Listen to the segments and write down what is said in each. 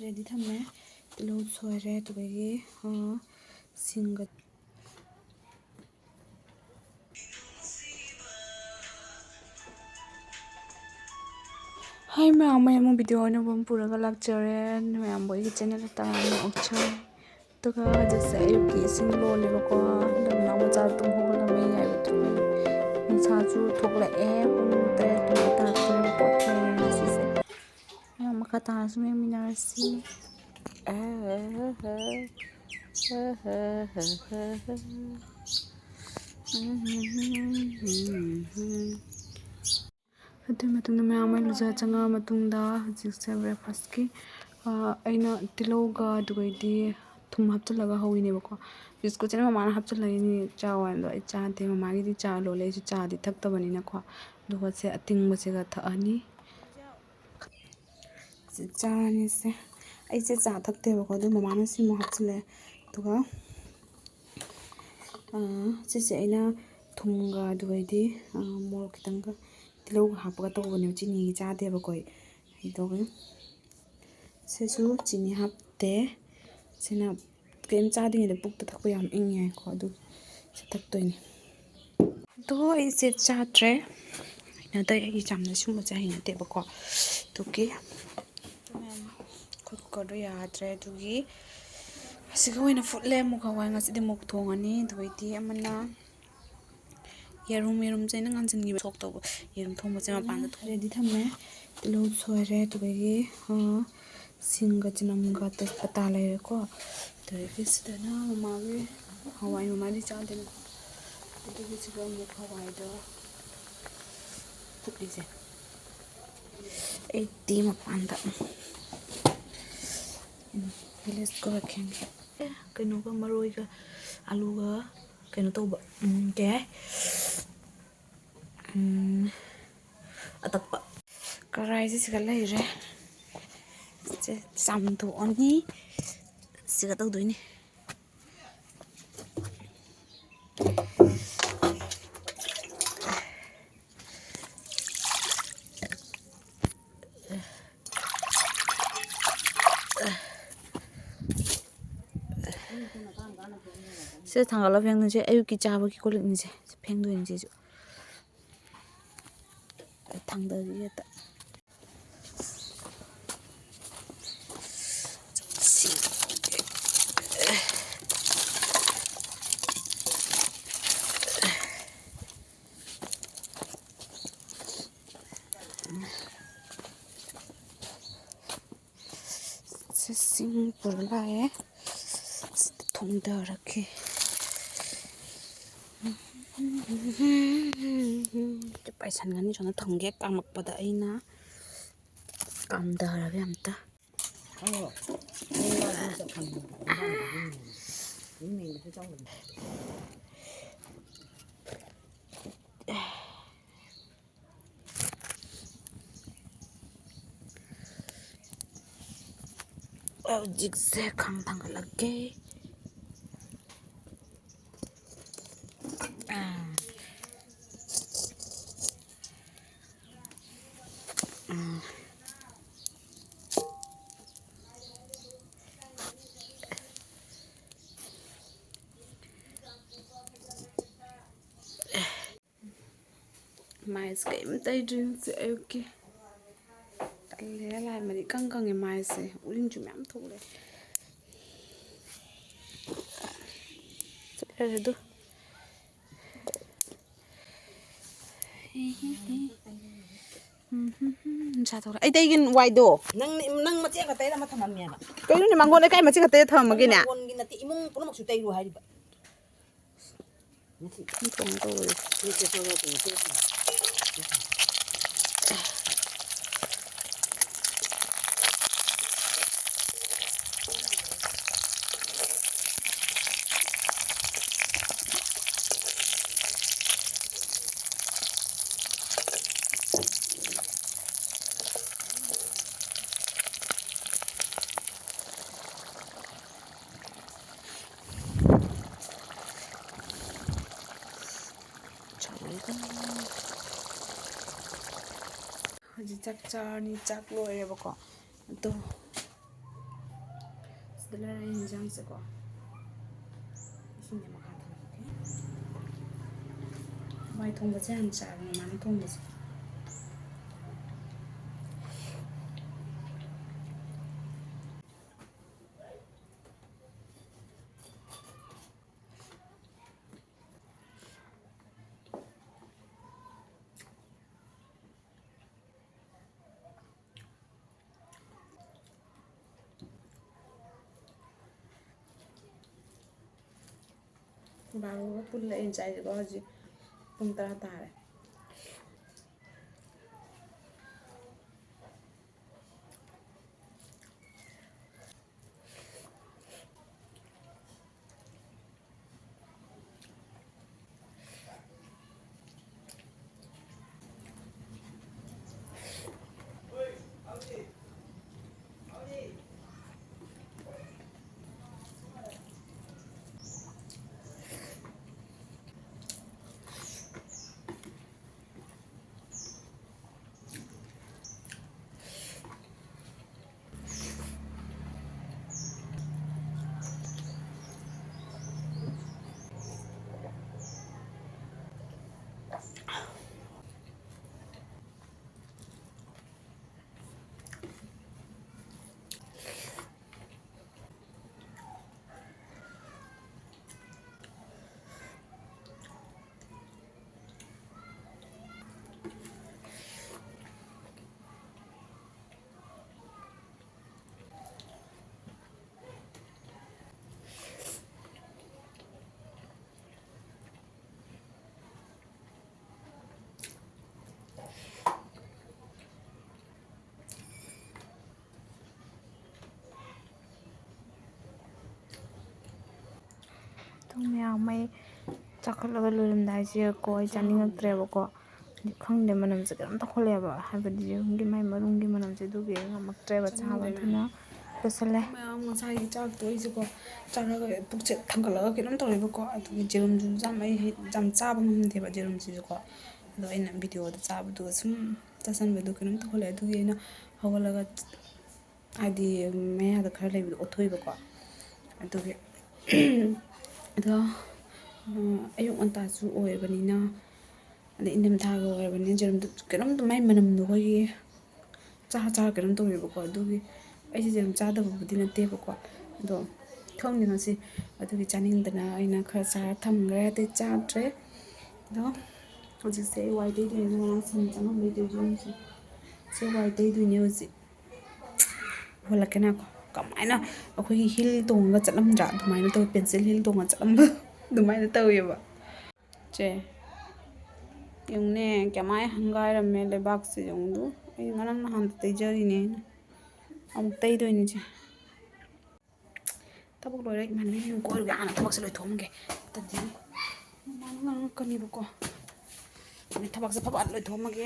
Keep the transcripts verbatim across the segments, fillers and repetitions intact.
Ready ꯊꯝꯃꯦ꯫ ꯇꯤꯜꯍꯧ ꯁꯣꯏꯔꯦ, ꯑꯗꯨꯗꯒꯤ, ꯑ, ꯁꯤꯡꯒ꯫ ꯍꯥꯏ ꯃꯌꯥꯝ, ꯑꯩ ꯑꯃꯨꯛ ꯚꯤꯗꯤꯑꯣ ꯑꯅꯧꯕ ꯑꯃ ꯄꯨꯔꯒ ꯂꯥꯛꯆꯔꯦ꯫ ꯃꯌꯥꯝꯕꯨ ꯑꯩꯒꯤ ꯆꯦꯅꯦꯜꯗ ꯇꯔꯥꯝꯅ ꯑꯣꯛꯆꯔꯤ꯫ ꯑꯗꯨꯒ ꯍꯧꯖꯤꯛꯁꯦ ꯑꯌꯨꯛꯀꯤ ꯏꯁꯤꯡ ꯂꯣꯜꯂꯦꯕꯀꯣ꯫ ꯑꯗꯨꯝ ꯅꯥꯎ ꯃꯆꯥ ꯇꯨꯝ ꯍꯧꯒꯠꯂꯝꯃꯦ, ꯌꯥꯏꯕ ꯇꯨꯝꯃꯤ꯫ ꯅꯨꯡꯁꯥꯁꯨ ꯊꯣꯛꯂꯛꯑꯦ, ꯄꯨꯡ ꯇꯔꯦꯠ ꯀꯨꯝꯕ ꯇꯥꯔꯛꯇꯣꯔꯦ꯫ ꯄꯣꯠ ꯆꯩ ꯉꯁꯤꯁꯦ꯫ ꯃꯌꯥꯝ ꯃꯈꯥ ꯇꯥꯅꯁꯨ ꯌꯦꯡꯃꯤꯟꯅꯔꯁꯤ꯫ ꯑꯗꯨꯒꯤ ꯃꯇꯨꯡꯗ ꯃꯌꯥꯝ ꯑꯃ ꯂꯨꯖ ꯆꯪꯉꯛꯑ ꯃꯇꯨꯡꯗ ꯍꯧꯖꯤꯛꯁꯦ ꯕ꯭ꯔꯦꯛꯐꯥꯁꯀꯤ, ꯑ, ꯑꯩꯅ ꯇꯤꯜꯍꯧꯒ ꯑꯗꯨꯒꯩꯗꯤ ꯊꯨꯝ ꯍꯥꯞꯆꯤꯜꯂꯒ ꯍꯧꯔꯤꯅꯦꯕꯀꯣ꯫ ꯕꯤꯁꯀꯨꯠꯁꯤꯅ ꯃꯃꯥꯅ ꯍꯥꯞꯆꯤꯜꯂꯛꯏꯅꯦ ꯆꯥꯎ ꯍꯥꯏꯕꯗꯣ, ꯑꯩ ꯆꯥꯗꯦ꯫ ꯃꯃꯥꯒꯤꯗꯤ ꯆꯥ ꯂꯣꯜꯂꯦ, ꯑꯩꯁꯨ ꯆꯥꯗꯤ ꯊꯛꯇꯕꯅꯤꯅꯀꯣ꯫ ꯑꯗꯨꯒ ꯁꯦ ꯑꯇꯤꯡꯕꯁꯤꯒ ꯊꯛꯑꯅꯤ꯫ ꯁꯤ ꯆꯥꯔꯅꯤꯁꯦ꯫ ꯑꯩꯁꯦ ꯆꯥ ꯊꯛꯇꯦꯕꯀꯣ, ꯑꯗꯨ ꯃꯃꯥꯅ ꯁꯤꯃꯨꯛ ꯍꯥꯞꯆꯤꯜꯂꯦ꯫ ꯑꯗꯨꯒ, ꯑ, ꯁꯤꯁꯦ ꯑꯩꯅ ꯊꯨꯝꯒ ꯑꯗꯨꯒꯩꯗꯤ, ꯑ, ꯃꯣꯔꯣꯛ ꯈꯤꯇꯪꯒ ꯇꯤꯜꯍꯧꯒ ꯍꯥꯞꯄꯒ ꯇꯧꯕꯅꯦꯕ, ꯆꯤꯅꯤꯒꯤ ꯆꯥꯗꯦꯕꯀꯣ ꯑꯩ꯫ ꯑꯗꯨꯒ ꯁꯤꯁꯨ ꯆꯤꯅꯤ ꯍꯥꯞꯇꯦ꯫ ꯁꯤꯅ ꯀꯩꯝ ꯆꯥꯗ꯭ꯔꯤꯉꯩꯗ ꯄꯨꯛꯇ ꯊꯛꯄ ꯌꯥꯝ ꯏꯪꯉꯦ ꯍꯥꯏꯀꯣ, ꯑꯗꯨ ꯁꯤ ꯊꯛꯇꯣꯏꯅꯦ꯫ ꯑꯗꯣ ꯑꯩꯁꯦ ꯆꯥꯗ꯭ꯔꯦ꯫ ꯍꯩꯅꯗꯦ, ꯑꯩ ꯌꯥꯝꯅ ꯁꯨꯝꯕꯁꯦ ꯍꯩꯅꯗꯦꯕꯀꯣ꯫ ꯑꯗꯨꯒꯤ ꯑꯩꯈꯣꯏ ꯀꯨꯀꯔꯗꯣ ꯌꯥꯗ꯭ꯔꯦ꯫ ꯑꯗꯨꯒꯤ ꯑꯁꯤꯒ ꯑꯣꯏꯅ ꯐꯨꯠꯂꯦ꯫ ꯃꯨꯛ ꯍꯋꯥꯏ ꯉꯁꯤꯗꯤ ꯃꯨꯛ ꯊꯣꯡꯉꯅꯤ꯫ ꯑꯗꯨꯒꯩꯗꯤ ꯑꯃꯅ ꯌꯦꯔꯨꯝ, ꯌꯦꯔꯨꯝꯁꯦ ꯑꯩꯅ ꯉꯥꯟꯁꯤꯟꯈꯤꯕ ꯁꯣꯛ ꯇꯧꯕ꯫ ꯌꯦꯔꯨꯝ ꯊꯣꯡꯕꯁꯦ ꯃꯄꯥꯟꯗ ꯊꯣꯡ- ꯔꯦꯗꯤ ꯊꯝꯃꯦ꯫ ꯇꯤꯜꯍꯧ ꯁꯣꯏꯔꯦ, ꯑꯗꯨꯗꯒꯤ, ꯑ, ꯁꯤꯡꯒ ꯆꯅꯝꯒ ꯇꯦꯖꯄꯇꯥ ꯂꯩꯔꯦꯀꯣ꯫ ꯑꯗꯨꯗꯒꯤ ꯁꯤꯗꯅ ꯃꯃꯥꯒꯤ ꯍꯋꯥꯏ, ꯃꯃꯥꯗꯤ ꯆꯥꯗꯦꯅ꯫ ꯑꯗꯨꯒꯤ ꯁꯤꯗ ꯑꯃꯨꯛ ꯍꯋꯥꯏꯗꯣ ꯐꯨꯠꯂꯤꯁꯦ꯫ ꯑꯩꯗꯤ ꯃꯄꯥꯟꯗ, ꯎꯝ, ꯚꯤꯂꯦꯖ ꯀꯣ ꯔꯦꯈꯦꯟꯒꯤ꯫ ꯑꯦ, ꯀꯩꯅꯣꯒ ꯃꯔꯣꯏꯒ ꯑꯂꯨꯒ ꯀꯩꯅꯣ ꯇꯧꯕ, ꯎꯝ, ꯀꯩ ꯍꯥꯏ? ꯎꯝ, ꯑꯇꯞꯄ꯫ ꯀꯔꯥꯏꯁꯦ ꯁꯤꯒ ꯂꯩꯔꯦ꯫ ꯁꯦ ꯆꯥꯝꯊꯣꯛꯑꯅꯤ꯫ ꯁꯤꯒ ꯇꯧꯗꯣꯏꯅꯤ꯫ ꯁꯤꯗ ꯊꯥꯡꯒꯠꯂ ꯐꯦꯡꯗꯣꯏꯁꯦ ꯑꯌꯨꯛꯀꯤ ꯆꯥꯕꯒꯤ ꯀꯣꯜ ꯂꯤꯛꯅꯤꯁꯦ꯫ ꯁꯤ ꯐꯦꯡꯗꯣꯏꯅꯤ ꯁꯤꯁꯨ꯫ ꯑꯩ ꯊꯥꯡꯗꯔꯤ ꯍꯦꯛꯇ꯫ ꯁꯤ ꯁꯤꯡ ꯄꯨꯔ ꯂꯥꯛꯑꯦ꯫ ꯁꯤꯗ ꯊꯣꯡꯗꯔꯛꯀꯦ꯫ ꯄꯥꯏꯁꯟꯒꯅꯤ ꯁꯣꯝꯗ ꯊꯝꯒꯦ꯫ ꯀꯥꯝꯃꯛꯄꯗ ꯑꯩꯅ ꯀꯥꯝꯗꯔꯒꯦ ꯑꯝꯇ꯫ ꯍꯧꯖꯤꯛꯁꯦ ꯈꯥꯡ ꯊꯥꯡꯒꯠꯂꯛꯀꯦ꯫ ꯑꯥ꯫ ꯑꯥ꯫ ꯃꯥꯏꯁꯦ ꯀꯩꯝ ꯇꯩꯗ꯭ꯔꯤ ꯉꯁꯤ ꯑꯌꯨꯛꯀꯤ꯫ ꯇꯜꯂꯦ, ꯂꯥꯏꯃꯗꯤ ꯏꯀꯪ ꯀꯪꯉꯦ ꯃꯥꯏꯁꯦ꯫ ꯎꯔꯤꯡꯁꯨ ꯃꯌꯥꯝ ꯊꯣꯛꯂꯛꯑꯦ꯫ ꯆꯠꯈ꯭ꯔꯦ ꯑꯗꯨ꯫ ꯅꯨꯡꯁꯥ ꯊꯣꯛꯂꯛꯑꯦ꯫ ꯑꯩ ꯇꯩꯒꯦ ꯋꯥꯏꯗꯣ꯫ ꯅꯪ, ꯅꯪ ꯃꯆꯦꯠ ꯑꯃ ꯇꯩꯔ ꯑꯃ ꯊꯝꯃꯝꯃꯦꯕ꯫ ꯀꯩꯅꯣꯅꯦ, ꯃꯥꯡꯒꯣꯟ ꯂꯩꯀꯥꯏ ꯃꯆꯦꯠ ꯈꯛꯇ ꯊꯝꯃꯒꯦꯅꯦ? ꯃꯥꯡꯒꯣꯟꯒꯤ ꯅꯠꯇꯦ, ꯏꯃꯨꯡ ꯄꯨꯝꯅꯃꯛꯁꯨ ꯇꯩꯔꯨ ꯍꯥꯏꯔꯤꯕ꯫ ꯊꯣꯡ ꯇꯧꯔꯦ꯫ ꯍꯧꯖꯤꯛ ꯆꯥꯛ ꯆꯥꯔꯅꯤ, ꯆꯥꯛ ꯂꯣꯏꯔꯦꯕꯀꯣ꯫ ꯑꯗꯣ ꯁꯤꯗ ꯂꯩꯔꯦ ꯌꯦꯟꯖꯥꯡꯁꯦꯀꯣ꯫ ꯁꯤꯅꯦ ꯃꯈꯥ ꯊꯝꯃꯒꯦ꯫ ꯍꯋꯥꯏ ꯊꯣꯡꯕꯁꯦ ꯌꯥꯝ ꯆꯥꯕꯅꯦ ꯃꯥꯅ ꯊꯣꯡꯕꯁꯦ꯫ ꯕꯥꯔꯣꯒ ꯄꯨꯜꯂꯦ ꯑꯩꯅ ꯆꯥꯏꯁꯦꯀꯣ꯫ ꯍꯧꯖꯤꯛ ꯄꯨꯡ ꯇꯔꯥ ꯇꯥꯔꯦ꯫ ꯑꯗꯨ ꯃꯌꯥꯝ ꯃꯩ ꯆꯥꯈꯠꯂꯒ ꯂꯣꯏꯔꯝꯗꯥꯏꯁꯤꯗꯀꯣ ꯑꯩ ꯆꯥꯅꯤꯡꯉꯛꯇ꯭ꯔꯦꯕꯀꯣ꯫ ꯈꯪꯗꯦ, ꯃꯅꯝꯁꯦ ꯀꯩꯅꯣꯝ ꯇꯧꯈꯠꯂꯛꯑꯦꯕ, ꯍꯥꯏꯕꯗꯤ ꯌꯦꯔꯨꯝꯒꯤ ꯃꯥꯏ ꯃꯔꯨꯝꯒꯤ ꯃꯅꯝꯁꯦ, ꯑꯗꯨꯒꯤ ꯑꯩ ꯉꯝꯃꯛꯇ꯭ꯔꯦꯕ ꯆꯥꯕ꯫ ꯑꯗꯨꯅ ꯂꯣꯏꯁꯜꯂꯦ꯫ ꯃꯌꯥꯝ ꯉꯁꯥꯏꯒꯤ ꯆꯥꯛꯇꯣ ꯑꯩꯁꯦꯀꯣ ꯆꯥꯔꯒ ꯄꯨꯛꯁꯦ ꯊꯟꯒꯠꯂꯒ ꯀꯩꯅꯣꯝ ꯇꯧꯔꯦꯕꯀꯣ꯫ ꯑꯗꯨꯒꯤ ꯌꯦꯔꯨꯝꯁꯨ ꯌꯥꯝ, ꯑꯩ ꯍꯩ-, ꯌꯥꯝ ꯆꯥꯕ ꯉꯝꯗꯦꯕ ꯌꯦꯔꯨꯝꯁꯤꯁꯨꯀꯣ꯫ ꯑꯗꯣ ꯑꯩꯅ ꯚꯤꯗꯤꯑꯣꯗ ꯆꯥꯕꯗꯨꯒ ꯁꯨꯝ ꯆꯥꯁꯟꯕꯗꯨ ꯀꯩꯅꯣꯝ ꯇꯧꯈꯠꯂꯛꯑꯦ꯫ ꯑꯗꯨꯒꯤ ꯑꯩꯅ ꯍꯧꯒꯠꯂꯒ, ꯍꯥꯏꯗꯤ, ꯃꯌꯥꯗ ꯈꯔ ꯂꯩꯕꯗꯣ ꯑꯣꯠꯊꯣꯛꯏꯕꯀꯣ꯫ ꯑꯗꯨꯒꯤ ꯑꯗꯣ, ꯑ, ꯑꯌꯨꯛ ꯉꯟꯇꯥꯁꯨ ꯑꯣꯏꯔꯕꯅꯤꯅ, ꯑꯗꯩ ꯏꯪꯊꯝꯊꯥꯒ ꯑꯣꯏꯔꯕꯅꯤꯅ, ꯌꯦꯔꯨꯝꯗꯨ ꯀꯩꯅꯣꯝꯇ, ꯃꯥꯏ ꯃꯅꯝꯗꯣ ꯑꯩꯈꯣꯏꯒꯤ ꯆꯥ ꯆꯥ ꯀꯩꯅꯣꯝ ꯇꯧꯋꯦꯕꯀꯣ꯫ ꯑꯗꯨꯒꯤ ꯑꯩꯁꯦ ꯌꯦꯔꯨꯝ ꯆꯥꯗꯕꯕꯨꯗꯤ ꯅꯠꯇꯦꯕꯀꯣ, ꯑꯗꯣ ꯈꯪꯗꯦ, ꯉꯁꯤ ꯑꯗꯨꯒꯤ ꯆꯥꯅꯤꯡꯗꯅ ꯑꯩꯅ ꯈꯔ ꯆꯥꯔ ꯊꯝꯈ꯭ꯔꯦ, ꯑꯇꯩ ꯆꯥꯗ꯭ꯔꯦ꯫ ꯑꯗꯣ ꯍꯧꯖꯤꯛꯁꯦ ꯑꯩ ꯋꯥꯏ ꯇꯩꯗꯣꯏꯅꯦ, ꯉꯔꯥꯡ ꯁꯝ ꯆꯪꯉꯝꯕꯩ ꯇꯧꯗꯣꯏꯅꯦ ꯍꯧꯖꯤꯛ꯫ ꯁꯤ ꯋꯥꯏ ꯇꯩꯗꯣꯏꯅꯦ ꯍꯧꯖꯤꯛ꯫ ꯍꯣꯜꯂꯛꯀꯦ ꯉꯥꯏꯈꯣ꯫ ꯀꯃꯥꯏꯅ ꯑꯩꯈꯣꯏꯒꯤ ꯍꯤꯜ ꯇꯣꯡꯉꯒ ꯆꯠꯂꯝꯗ꯭ꯔꯥ? ꯑꯗꯨꯃꯥꯏꯅ ꯇꯧꯋꯤ, ꯄꯦꯟꯁꯤꯜ ꯍꯤꯜ ꯇꯣꯡꯉ ꯆꯠꯂꯝꯕ ꯑꯗꯨꯃꯥꯏꯅ ꯇꯧꯋꯦꯕ꯫ ꯆꯦ, ꯌꯦꯡꯉꯨꯅꯦ, ꯀꯃꯥꯏꯅ ꯍꯪꯒꯥꯏꯔꯝꯃꯦ ꯂꯩꯕꯥꯛꯁꯦ ꯌꯦꯡꯉꯨꯗꯨ꯫ ꯑꯩ ꯉꯔꯥꯡ ꯅꯍꯥꯟ ꯇꯩꯖꯔꯤꯅꯦ ꯑꯩꯅ꯫ ꯑꯃꯨꯛ ꯇꯩꯗꯣꯏꯅꯤ ꯆꯦ꯫ ꯊꯕꯛ ꯂꯣꯏꯔꯦ ꯏꯃꯥꯟꯅꯕꯤ, ꯌꯨꯝ ꯀꯣꯏꯔꯨꯒꯦ꯫ ꯍꯥꯟꯅ ꯊꯕꯛꯁꯦ ꯂꯣꯏꯊꯣꯛꯑꯝꯒꯦ꯫ ꯅꯠꯇ꯭ꯔꯗꯤ ꯃꯃꯥꯅ ꯉꯥꯡꯉꯛꯀꯅꯤꯕꯀꯣ꯫ ꯑꯗꯨꯅ ꯊꯕꯛꯁꯦ ꯐꯠ ꯐꯠ ꯂꯣꯏꯊꯣꯛꯑꯝꯃꯒꯦ꯫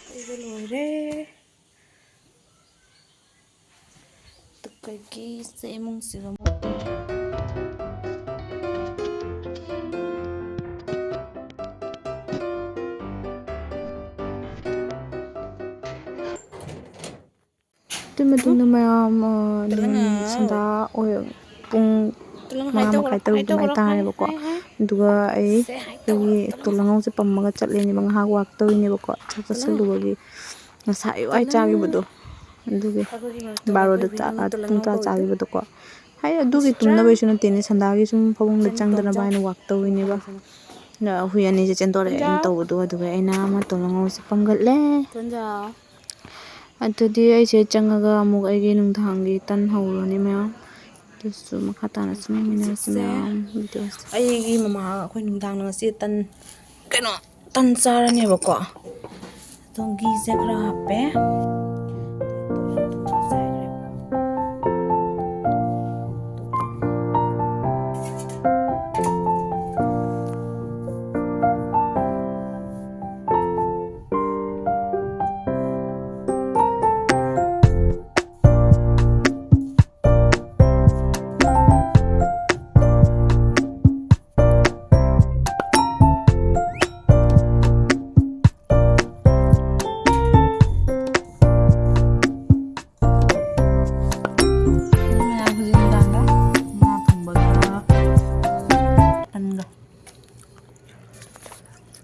ꯇꯩꯕ ꯂꯣꯏꯔꯦ꯫ ꯑꯗꯒꯤ ꯁꯦ ꯏꯃꯨꯡꯁꯤꯒ ꯑꯃꯨꯛ ꯑꯗꯨꯒꯤ ꯃꯇꯨꯡꯗ ꯃꯌꯥꯝ, ꯑ, ꯇꯂꯪ ꯍꯥꯎ꯫ ꯁꯟꯗꯥ ꯑꯣꯏ-, ꯄꯨꯡ ꯇꯂꯪ ꯃꯉꯥ ꯍꯥꯏꯗꯣꯛꯈ꯭ꯔꯣ, ꯃꯈꯥꯏ, ꯇꯔꯨꯛ ꯑꯗꯨꯃꯥꯏꯅ ꯍꯥꯏꯗꯣꯛꯈ꯭ꯔꯣ꯫ ꯇꯥꯔꯦꯕꯀꯣ꯫ ꯍꯥꯏ, ꯍꯥꯏ꯫ ꯑꯗꯨꯒ ꯑꯩ ꯁꯦ, ꯍꯥꯏ ꯇꯧꯔꯣ, ꯑꯩꯈꯣꯏꯒꯤ ꯇꯂꯪ꯫ ꯇꯣꯜ ꯑꯉꯧꯁꯦ ꯄꯝꯃꯒ ꯆꯠꯂꯤꯅꯦꯕ, ꯉꯥꯏꯍꯥꯛ ꯋꯥꯛ ꯇꯧꯔꯤꯅꯦꯕꯀꯣ, ꯆꯥꯛ ꯇꯂꯪ꯫ ꯆꯥꯁꯤꯜꯂꯨꯕꯒꯤ꯫ ꯉꯁꯥꯏ ꯑꯌꯨꯛ ꯑꯩ ꯇꯂꯪ꯫ ꯆꯥꯈꯤꯕꯗꯣ, ꯑꯗꯨꯒꯤ ꯑꯩꯈꯣꯏꯒꯤ ꯃꯔꯛꯇ ꯕꯥꯔꯣꯗ ꯑꯩꯈꯣꯏ ꯆꯥ-, ꯍꯨꯏꯅ ꯇꯂꯪ ꯄꯨꯡ ꯉꯥꯎ ꯇꯔꯥ ꯀꯧꯔꯤꯗꯣ꯫ ꯆꯥꯈꯤꯕꯗꯣꯀꯣ꯫ ꯍꯥꯏ, ꯑꯗꯨꯒꯤ ꯃꯤꯁꯇꯔ꯫ ꯇꯨꯝꯅꯕꯩꯁꯨ ꯅꯠꯇꯦꯅꯦ, ꯁꯟꯗꯥꯒꯤ ꯁꯨꯝ ꯐꯃꯨꯡꯗ ꯆꯪꯗꯅꯕ ꯍꯥꯏꯅ ꯋꯥꯛ ꯇꯧꯔꯤꯅꯦꯕ꯫ ꯑꯗ ꯍꯨꯏ ꯑꯅꯤꯁꯦ ꯆꯦꯟꯗꯣꯔꯛꯑꯦ ꯑꯩꯅ ꯇꯧꯕꯗꯣ, ꯑꯗꯨꯒ ꯑꯩꯅ ꯑꯃ ꯇꯣꯜ ꯑꯉꯧꯁꯦ ꯄꯝꯒꯠꯂꯦ꯫ ꯇꯣꯟꯖꯥꯎ꯫ ꯑꯗꯨꯗꯤ ꯑꯩꯁꯦ ꯆꯪꯉꯒ ꯑꯃꯨꯛ ꯑꯩꯒꯤ ꯅꯨꯡꯗꯥꯡꯒꯤ ꯇꯟ ꯍꯧꯔꯅꯤ ꯃꯌꯥꯝ꯫ ꯑꯗꯨꯁꯨ ꯃꯈꯥ ꯇꯥꯅ ꯁꯨꯝ ꯌꯦꯡꯃꯤꯟꯅꯔꯁꯤ ꯃꯌꯥꯝ ꯚꯤꯗꯤꯑꯣꯁꯦ꯫ ꯑꯩꯒꯤ ꯃꯃꯥ ꯑꯩꯈꯣꯏ ꯅꯨꯡꯗꯥꯡ ꯉꯁꯤ ꯇꯟ, ꯀꯩꯅꯣ, ꯇꯟ ꯆꯥꯔꯅꯦꯕꯀꯣ꯫ ꯑꯗꯣ ꯘꯤꯁꯦ ꯈꯔ ꯍꯥꯞꯄꯦ꯫